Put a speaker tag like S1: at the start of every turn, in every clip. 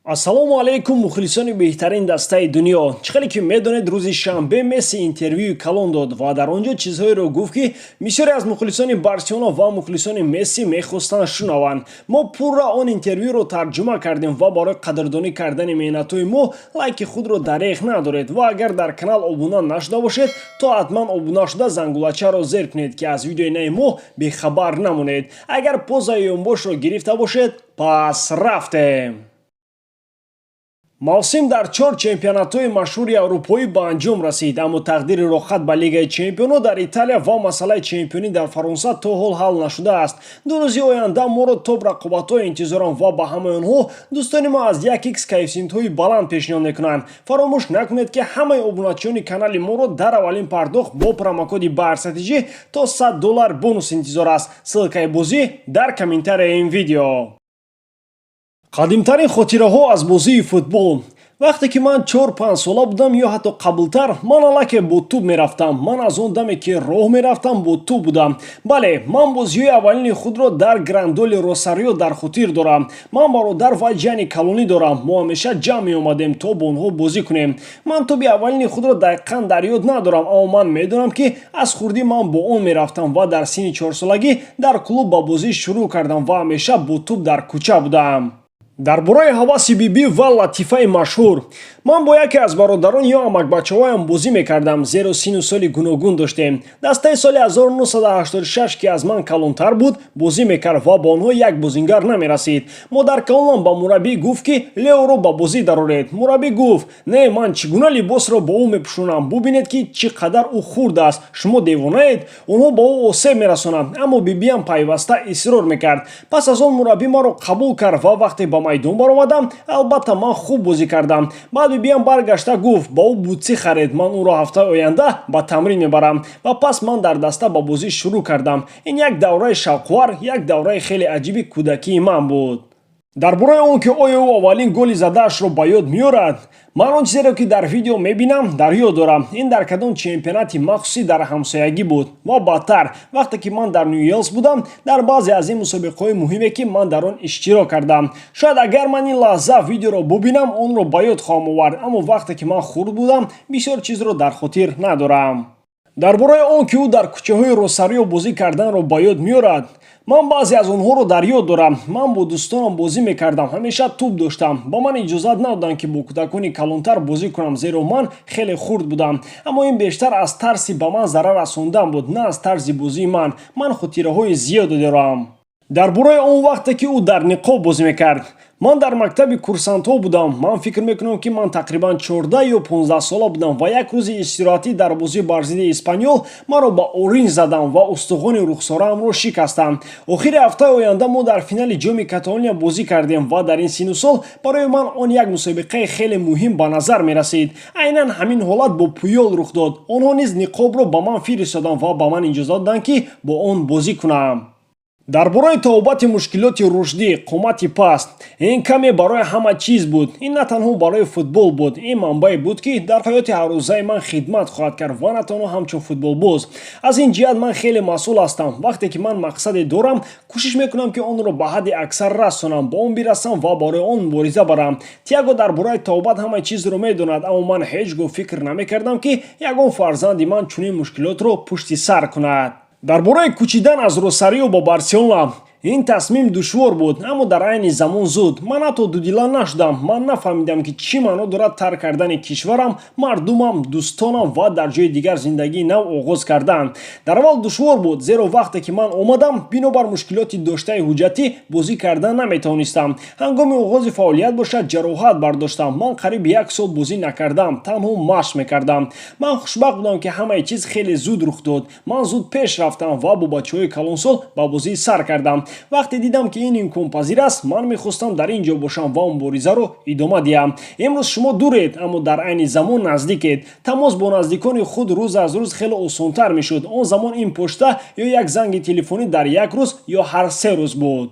S1: Ассалому алайкум, мухлисони беҳтарин дастаи дунё! Чӣ хеле ки медонед, рӯзи шанбе Месси интервюи калон дод ва дар он ҷо чизҳоеро гуфт, ки бисёре аз мухлисони Барселона ва мухлисони Месси мехостанд шунаванд. Мо пурра он интервюро тарҷума кардем ва барои қадрдонӣ кардани меҳнатҳои мо лайки худро дареғ надоред ва агар дар канал обуна нашуда бошед, то ҳатман обуна шуда, зангулачаро зер кунед, ки аз видеои нави мо бехабар намонед. Агар позаи ёнбошро гирифта бошед, пас рафтем. Мавсим дар чор чемпионатҳои машҳури аврупоӣ ба анҷом расид, аммо тақдири роҳхат ба Лигаи чемпионҳо дар Италия ва масъалаи чемпионӣ дар Фаронса то ҳол ҳал нашудааст. 2 рӯзи оянда моро топ рақобатҳо интизоранд ва ба ҳамаи онҳо дӯстони мо аз 1x коэффисиентҳои баланд пешниҳод мекунанд. Фаромӯш накунед, ки ҳамаи обуначиёни канали моро дар аввалин пардохт бо промокоди БАРСАТЖ то 100 доллар бонус интизор аст. Ссылкаи бозӣ дар комментарияи ин видео. Қадимтарин хотираҳо аз бозии футбол. Вақте ки ман 4-5 сола будам ё ҳатто қаблтар, ман аллакай бо тӯб мерафтам. Ман аз он даме, ки роҳ мерафтам, бо тӯб будам. Бале, ман бозиҳои аввалини худро дар Грандоли Росарио дар хотир дорам. Ман бародар ва ҷияни калонӣ дорам. Мо ҳамеша ҷамъ меомадем, то бо онҳо бозӣ кунем. Ман тӯби аввалини худро дақиқан дар ёд надорам, аммо ман медонам, ки аз хурдӣ ман бо он мерафтам ва дар синни 4-солагӣ дар клуб ба бозӣ шурӯъ кардам ва ҳамеша бо тӯб дар кӯча будам. Дар бораи ҳаваси бибӣ ва латифаи машҳур. Ман бо яке аз бародарон ё амакбачаҳоям бозӣ мекардам, зеро сину соли гуногун доштем. Дастаи соли 1986, ки аз ман калонтар буд, бозӣ мекард ва ба онҳо як бозингар намерасид. Модаркалонам ба мураббӣ гуфт, ки Леоро ба бозӣ дароред. Мураббӣ гуфт: «Не, ман чӣ гуна либосро бо ӯ мепӯшонам? Бубинед, ки чӣ қадар ӯ хурд аст. Шумо девонаед? Онҳо ба ӯ осеб мерасонанд». Аммо бибиам пайваста исрор мекард. Пас аз он мураббӣ маро қабул кард ва вақте ба майдон баромадам, албатта, ман хуб бозӣ кардам. Баъд бибиам баргашта гуфт: «Ба ӯ бутсӣ харед, ман ӯро ҳафтаи оянда ба тамрин мебарам». Ва пас ман дар даста ба бозӣ шурӯъ кардам. Ин як давраи шавқовар, як давраи хеле аҷиби кӯдакии ман буд. Дар бораи он ки оё ӯ аввалин голи задаашро ба ёд меорад. Ман он чизеро, ки дар видео мебинам, дар ёд дорам. Ин дар кадом чемпионати махсусӣ дар ҳамсоягӣ буд ва баъдтар, вақте ки ман дар Ньюелс будам, дар баъзе аз ин мусобиқаҳои муҳиме, ки ман дар он иштирок кардам. Шояд, агар ман ин лаҳза видеоро бубинам, онро ба ёд хоҳам овард, аммо вақте ки ман хурд будам, бисёр чизро дар хотир надорам. Дар бораи он ки ӯ дар кӯчаҳои Росарио бозӣ карданро ба ёд меорад. Ман баъзе аз онҳоро дар ёд дорам. Ман бо дӯстонам бозӣ мекардам, ҳамеша тӯб доштам. Ба ман иҷозат надоданд, ки бо кӯдакони калонтар бозӣ кунам, зеро ман хеле хурд будам. Аммо ин бештар аз тарси ба ман зарар расондан буд, на аз тарзи бозии ман. Ман хотираҳои зиёде дорам. Дар бораи он вақте, ки ӯ дар ниқоб бозӣ мекард. Ман дар мактаби курсантҳо будам. Ман фикр мекунам, ки ман тақрибан 14 ё 15 сола будам ва як рӯзи истироҳатӣ дар бозӣ бар зидди Эспаньол маро ба оринҷ задам ва устухони рухсораамро шикастам. Охири ҳафтаи оянда мо дар финали Ҷоми Каталония бозӣ кардем ва дар ин сину сол барои ман он як мусобиқаи хеле муҳим ба назар мерасид. Айнан ҳамин ҳолат бо Пуёл рух дод. Онҳо низ ниқобро ба ман фиристоданд ва ба ман иҷозат доданд, ки бо он бозӣ кунам. Дар бораи табобати мушкилоти рушдӣ, қомати паст. Ин каме барои ҳама чиз буд. Ин на танҳо барои футбол буд. Ин манбае буд, ки дар ҳаёти ҳаррӯзаи ман хидмат хоҳад кард ва на танҳо ҳамчун футболбоз. Аз ин ҷиҳат ман хеле масъул ҳастам. Вақте ки ман мақсаде дорам, кӯшиш мекунам, ки онро ба ҳадди аксар расонам, ба он бирасам ва барои он мубориза барам. Тиаго дар бораи табобат ҳамаи чизро медонад, аммо ман ҳеҷ гоҳ фикр намекардам, ки ягон фарзанди ман чунин мушкилотро пушти сар кунад. Дар бораи кӯчидан аз Росарио ба Барселона. Ин тасмим душвор буд, аммо дар айни замон зуд. Ман ҳатто дудила нашудам. Ман нафаҳмидам, ки чӣ маъно дорад тарк кардани кишварам, мардумам, дӯстонам ва дар ҷои дигар зиндагии нав оғоз кардан. Дар аввал душвор буд, зеро вақте ки ман омадам, бинобар мушкилоти доштаи ҳуҷҷатӣ бозӣ кардан наметавонистам. Ҳангоми оғози фаъолият бошад, ҷароҳат бардоштам. Ман қариб як сол бозӣ накардам, танҳо машқ мекардам. Ман хушбахт будам, ки ҳамаи чиз хеле зуд рух дод. Ман зуд пеш рафтам ва бо бачаҳои калонсол ба бозӣ сар кардам. Вақте дидам, ки ин имконпазир аст, ман мехостам дар ин ҷо бошам ва муборизаро идома диҳам. Имрӯз шумо дуред, аммо дар айни замон наздикед. Тамос бо наздикони худ рӯз аз рӯз хеле осонтар мешуд. Он замон ин почта ё як занги телефонӣ дар як рӯз ё ҳар 3 рӯз буд.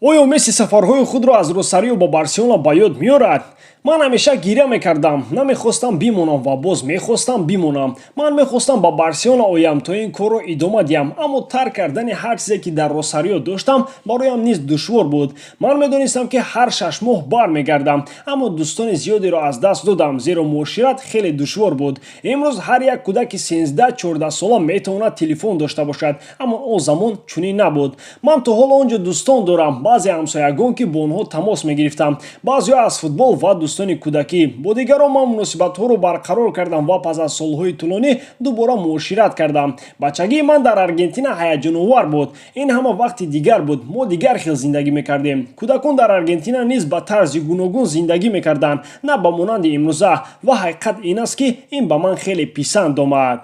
S1: Оё Месси сафарҳои худро аз Росарио ба Барселона ба ёд меорад? Ман ҳамеша гиря мекардам, намехостам бимонам ва боз мехостам бимонам. Ман мехостам ба Барселона оям, то ин корро идома диҳам, аммо тарк кардани ҳар чизе, ки дар Росарио доштам, бароям низ душвор буд. Ман медонистам, ки ҳар 6 моҳ бармегардам, аммо дӯстони зиёдеро аз даст додам, зеро муошират хеле душвор буд. Имрӯз ҳар як кӯдаки 13-14 сола метавонад телефон дошта бошад, аммо он замон чунин набуд. Ман то ҳол он ҷо дӯстон дорам, баъзе ҳамсоягон, ки бо онҳо тамос мегирифтам, баъзеҳо аз футбол ва дӯстони кӯдакӣ. Бо дигарон ман муносибатҳоро барқарор кардам ва пас аз солҳои тӯлонӣ дубора муошират кардам. Бачагии ман дар Аргентина ҳаяҷоновар буд. Ин ҳама вақти дигар буд, мо дигар хел зиндагӣ мекардем. Кӯдакон дар Аргентина низ ба тарзи гуногун зиндагӣ мекарданд, на ба монанди имрӯза, ва ҳақиқат ин аст, ки ин ба ман хеле писанд омад.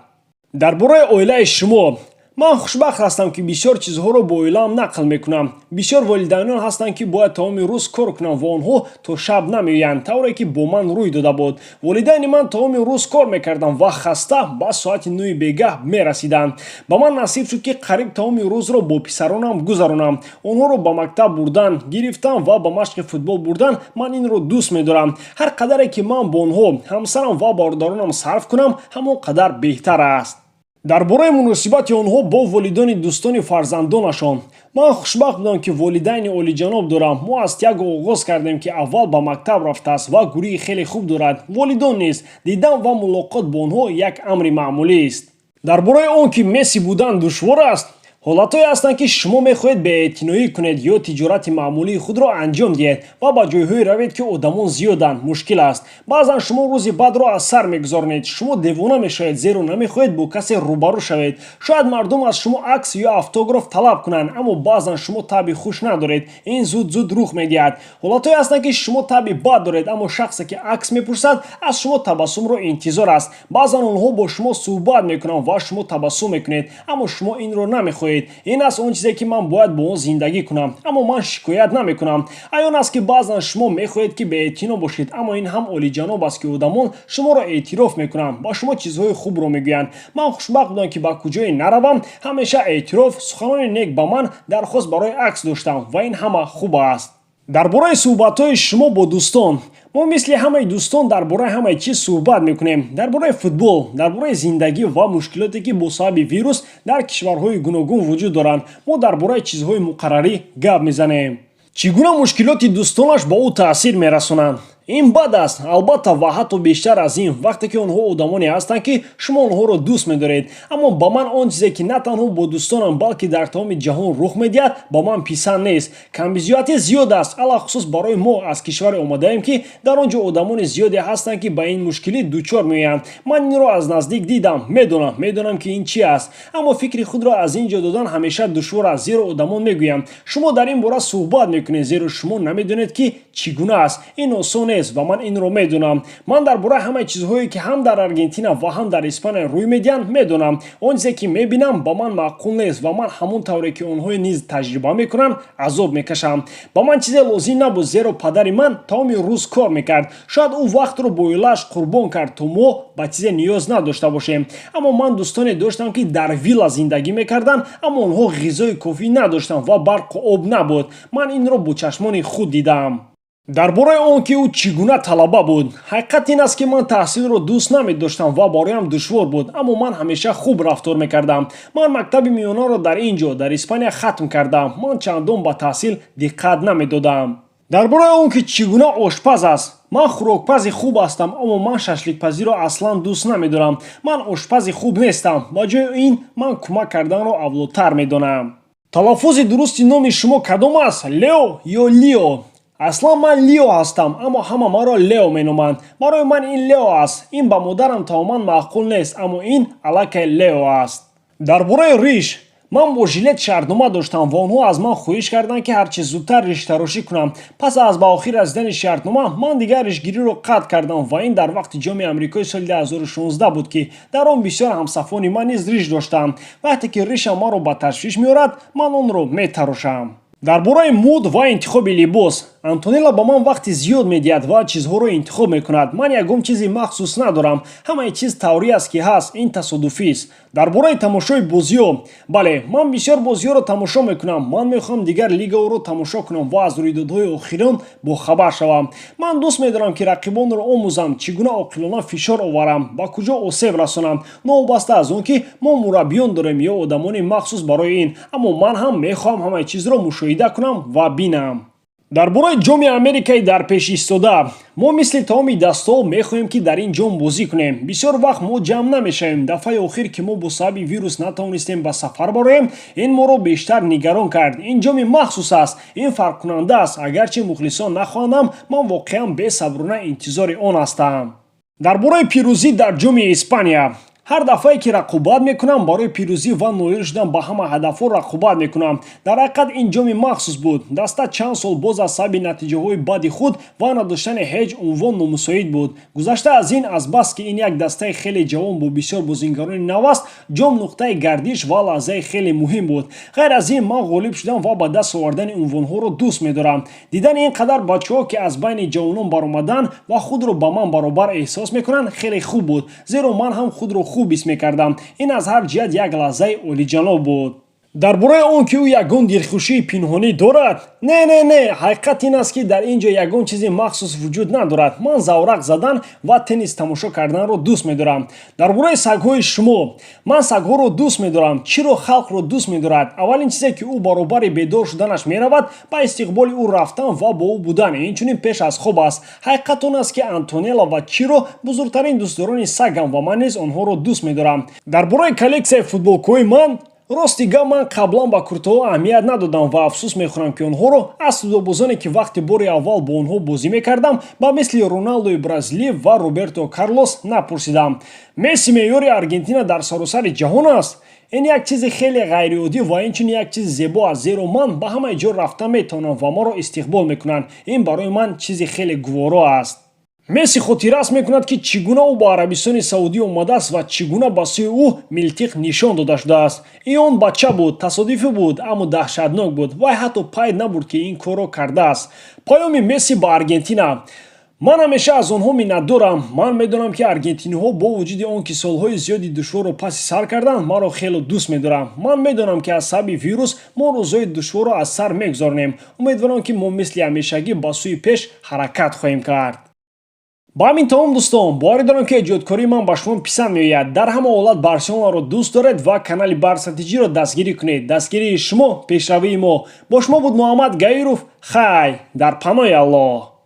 S1: Дар бораи оилаи шумо. Ман хушбахт ҳастам, ки бисёр чизҳоро бо оилаам нақл мекунам. Бисёр волидайнон ҳастанд, ки бояд тамоми рӯз кор кунанд ва онҳо то шаб намеоянд, тавре ки бо ман рӯй дода буд. Волидайни ман тамоми рӯз кор мекарданд ва хаста ба соати 9-и бегаҳ мерасиданд. Ба ман насиб шуд, ки қариб тамоми рӯзро бо писаронам гузаронам, онҳоро ба мактаб бурдан, гирифтан ва ба машқи футбол бурдан. Ман инро дӯст медорам. Ҳар қадаре ки ман бо онҳо, ҳамсарам ва бародаронам сарф кунам, ҳамон қадар беҳтар аст. Дар бораи муносибати онҳо бо волидони дӯстони фарзандонашон. Ман хушбахт будам, ки волидайни олиҷаноб дорам. Мо аз Тяго оғоз кардем, ки аввал ба мактаб рафтааст ва гурӯҳи хеле хуб дорад. Волидон низ дидан ва мулоқот бо онҳо як амри маъмулист. Дар бораи он ки Месси будан душвор аст. Ҳолатҳое ҳастанд, ки шумо мехоҳед беэътиноӣ кунед ё тиҷорати маъмулии худро анҷом диҳед ва ба ҷойҳое равед, ки одамон зиёданд. Мушкил аст. Баъзан шумо рӯзи бадро аз сар мегузаронед, шумо девона мешавед, зеро намехоҳед бо касе рӯбарӯ шавед. Шояд мардум аз шумо акс ё автограф талаб кунанд, аммо баъзан шумо табъи хуш надоред. Ин зуд зуд рух медиҳад. Ҳолатҳое ҳастанд, ки шумо табъи бад доред, аммо шахсе, ки акс мепурсад, аз шумо табассумро интизор аст. Баъзан онҳо бо шумо суҳбат мекунанд ва шумо табассум мекунед, аммо шумо инро намехоҳед. Ин аст он чизе, ки ман бояд бо он зиндагӣ кунам, аммо ман шикоят намекунам. Аён аст, ки баъзан шумо мехоҳед, ки беэътино бошед, аммо ин ҳам олиҷаноб аст, ки одамон шуморо эътироф мекунанд, ба шумо чизҳои хубро мегӯянд. Ман хушбахт будам, ки ба куҷое наравам, ҳамеша эътироф, суханони нек ба ман, дархост барои акс доштам ва ин ҳама хуб аст. Дар бораи суҳбатҳои шумо бо дӯстон. Мо мисли ҳамаи дӯстон дар бораи ҳамаи чиз суҳбат мекунем: дар бораи футбол, дар бораи зиндагӣ ва мушкилоте, ки бо сабаби вирус дар кишварҳои гуногун вуҷуд доранд. Мо дар бораи чизҳои муқаррарӣ гап мезанем. Чӣ гуна мушкилоти дӯстонаш ба ӯ таъсир мерасонанд? Ин бад аст, албатта, ва ҳатто бештар аз ин вақте ки онҳо одамоне ҳастанд, ки шумо онҳоро дӯст медоред. Аммо ба ман он чизе, ки на танҳо бо дӯстонам, балки дар тамоми ҷаҳон рух медиҳад, ба ман писанд нест. Камбизоатӣ зиёд аст, алахусус барои мо аз кишваре омадаем, ки дар он ҷо одамони зиёде ҳастанд, ки ба ин мушкилӣ дучор меоянд. Ман инро аз наздик дидам, медонам, медонам, ки ин чи аст. Аммо фикри худро аз ин ҷо додан ҳамеша душвор аст, зеро одамон мегӯянд: «Шумо дар ин бора суҳбат мекунед, зеро шумо намедонед, ки чӣ гуна аст». Ин осон нест ва ман инро медонам. Ман дар бораи ҳамаи чизҳое, ки ҳам дар Аргентина ва ҳам дар Испания рӯй медиҳанд, медонам. Он чизе, ки мебинам, ба ман маъқул нест ва ман ҳамон тавре, ки онҳое низ таҷриба мекунанд, азоб мекашам. Ба ман чизе лозим набуд, зеро падари ман тамоми рӯз кор мекард. Шояд ӯ вақтро бо оилааш қурбон кард, то мо ба чизе ниёз надошта бошем. Аммо ман дӯстоне доштам, ки дар вилла зиндагӣ мекарданд, аммо онҳо ғизои кофӣ надоштанд ва барқу об набуд. Ман инро бо чашмони худ дидам. Дар бораи он ки ӯ чӣ гуна талаба буд. Ҳақиқат ин аст, ки ман таҳсилро дӯст намедоштам ва бароям душвор буд, аммо ман ҳамеша хуб рафтор мекардам. Ман мактаби миёнаро дар ин ҷо, дар Испания, хатм кардам. Ман чандон ба таҳсил диққат намедодам. Дар бораи он ки чӣ гуна ошпаз аст. Ман хӯрокпази хуб ҳастам, аммо ман шашликпазиро аслан дӯст намедорам. Ман ошпази хуб нестам. Ба ҷои ин ман кӯмак карданро авлотар медонам. Талаффузи дурусти номи шумо кадом аст, Лео ё Лио? Аслан ман Лио ҳастам, аммо ҳама маро Лео меноманд. Барои ман ин Лео аст. Ин ба модарам тамоман маъқул нест, аммо ин аллакай Лео аст. Дар бораи риш. Ман бо Жилет шартнома доштам ва онҳо аз ман хоҳиш карданд, ки ҳарчи зудтар риштарошӣ кунам. Пас аз ба охир расидани шартнома ман дигар ришгириро қатъ кардам ва ин дар вақти Ҷоми Амрикои соли 2016 буд, ки дар он бисёр ҳамсафони ман низ риш доштанд. Вақте ки ришам маро ба ташвиш меорад, ман онро метарошам. Дар бораи муд ва интихоби либос. Антонела ба ман вақти зиёд медиҳад ва чизҳоро интихоб мекунад. Ман ягон чизи махсус надорам. Ҳамаи чиз тавре аст, ки ҳаст. Ин тасодуфист. Дар бораи тамошои бозиҳо. Бале, ман бисёр бозиҳоро тамошо мекунам. Ман мехоҳам дигар лигаҳоро тамошо кунам ва аз рӯйдодҳои охирон бохабар шавам. Ман дӯст медорам, ки рақибонро омӯзам, чӣ гуна оқилона фишор оварам, ба куҷо осеб расонам. Новобаста аз он ки мо мураббиён дорем ё одамони махсус барои ин, аммо ман ҳам мехоҳам ҳамаи чизро мушоҳида кунам ва бинам. Дар бораи Ҷоми Америкаи дар пеш истода. Мо мисли тамоми дастаҳо мехоҳем, ки дар ин ҷом бозӣ кунем. Бисёр вақт мо ҷамъ намешавем. Дафъаи охир, ки мо бо сабаби вирус натавонистем ба сафар бароем, ин моро бештар нигарон кард. Ин ҷоми махсус аст, ин фарқкунанда аст. Агарчи мухлисон нахоҳандам, ман воқеан бесаброна интизори он ҳастам. Дар бораи пирӯзӣ дар Ҷоми Испания. Ҳар дафъае ки рақобат мекунам, барои пирӯзӣ ва ноил шудан ба ҳама ҳадафҳо рақобат мекунам. Дар ҳақиқат, ин ҷоми махсус буд. Даста чанд сол боз аз сабаби натиҷаҳои бади худ ва надоштани ҳеҷ унвон номусоид буд. Гузашта аз ин, азбаски ин як дастаи хеле ҷавон бо бисёр бозингарони нав аст, ҷом нуқтаи гардиш ва лаҳзаи хеле муҳим буд. Ғайр аз ин, ман ғолиб шудан ва ба даст овардани унвонҳоро дӯст медорам. Дидани ин қадар бачаҳо, ки аз байни ҷавонон баромаданд ва худро ба ман баробар эҳсос мекунанд, хеле хуб буд, зеро ман ҳам худро хуб ҳис мекардам. Ин аз ҳар ҷиҳат як лаҳзаи олиҷаноб буд. Дар бораи он ки ӯ ягон дилхушии пинҳонӣ дорад. Не, не, не. Ҳақиқат ин аст, ки дар ин ҷо ягон чизи махсус вуҷуд надорад. Ман заврақ задан ва теннис тамошо карданро дӯст медорам. Дар бораи сагҳои шумо. Ман сагҳоро дӯст медорам. Чиро халқро дӯст медорад. Аввалин чизе, ки ӯ баробари бедор шуданаш меравад, ба истиқболи ӯ рафтан ва бо ӯ будан, инчунин пеш аз хоб аст. Ҳақиқат он аст, ки Антонела ва Чиро бузургтарин дӯстдорони сагам ва ман низ онҳоро дӯст медорам. Дар бораи коллексияи футболкаҳои ман. Рости гап, ман қаблан ба куртаҳо аҳамият надодам ва афсӯс мехӯрам, ки онҳоро аз футболбозоне, ки вақти бори аввал бо онҳо бозӣ мекардам, ба мисли Роналдои бразилӣ ва Роберто Карлос, напурсидам. Месси меъёри Аргентина дар саросари ҷаҳон аст. Ин як чизи хеле ғайриоддӣ ва инчунин як чизи зебо аст, зеро ман ба ҳамаи ҷо рафта метавонам ва маро истиқбол мекунанд. Ин барои ман чизи хеле гуворо аст. Месси хотиррас мекунад, ки чӣ гуна ӯ ба Арабистони Саудӣ омадааст ва чӣ гуна ба сӯи ӯ милтиқ нишон дода шудааст. Ин он бача буд, тасодуфӣ буд, аммо даҳшатнок буд. Вай ҳатто пай набурд, ки ин корро кардааст. Паёми Месси ба Аргентина. Ман ҳамеша аз онҳо миннатдорам. Ман медонам, ки аргентиниҳо, бо вуҷуди он ки солҳои зиёди душворро паси сар карданд, маро хеле дӯст медоранд. Ман медонам, ки аз сабаби вирус мо рӯзҳои душворро аз сар мегузаронем. Умедворам, ки мо мисли ҳамешагӣ ба сӯи пеш ҳаракат хоҳем кард. Ба ҳамин тамом, дӯстон. Боварӣ дорам, ки эҷодкории ман ба шумо писанд меояд. Дар ҳама ҳолат Барселонаро дӯст доред ва канали Барса Тиҷиро дастгирӣ кунед. Дастгирии шумо пешравии мо. Бо шумо буд Муҳаммад Гаиров. Хай, дар паноҳи Аллоҳ.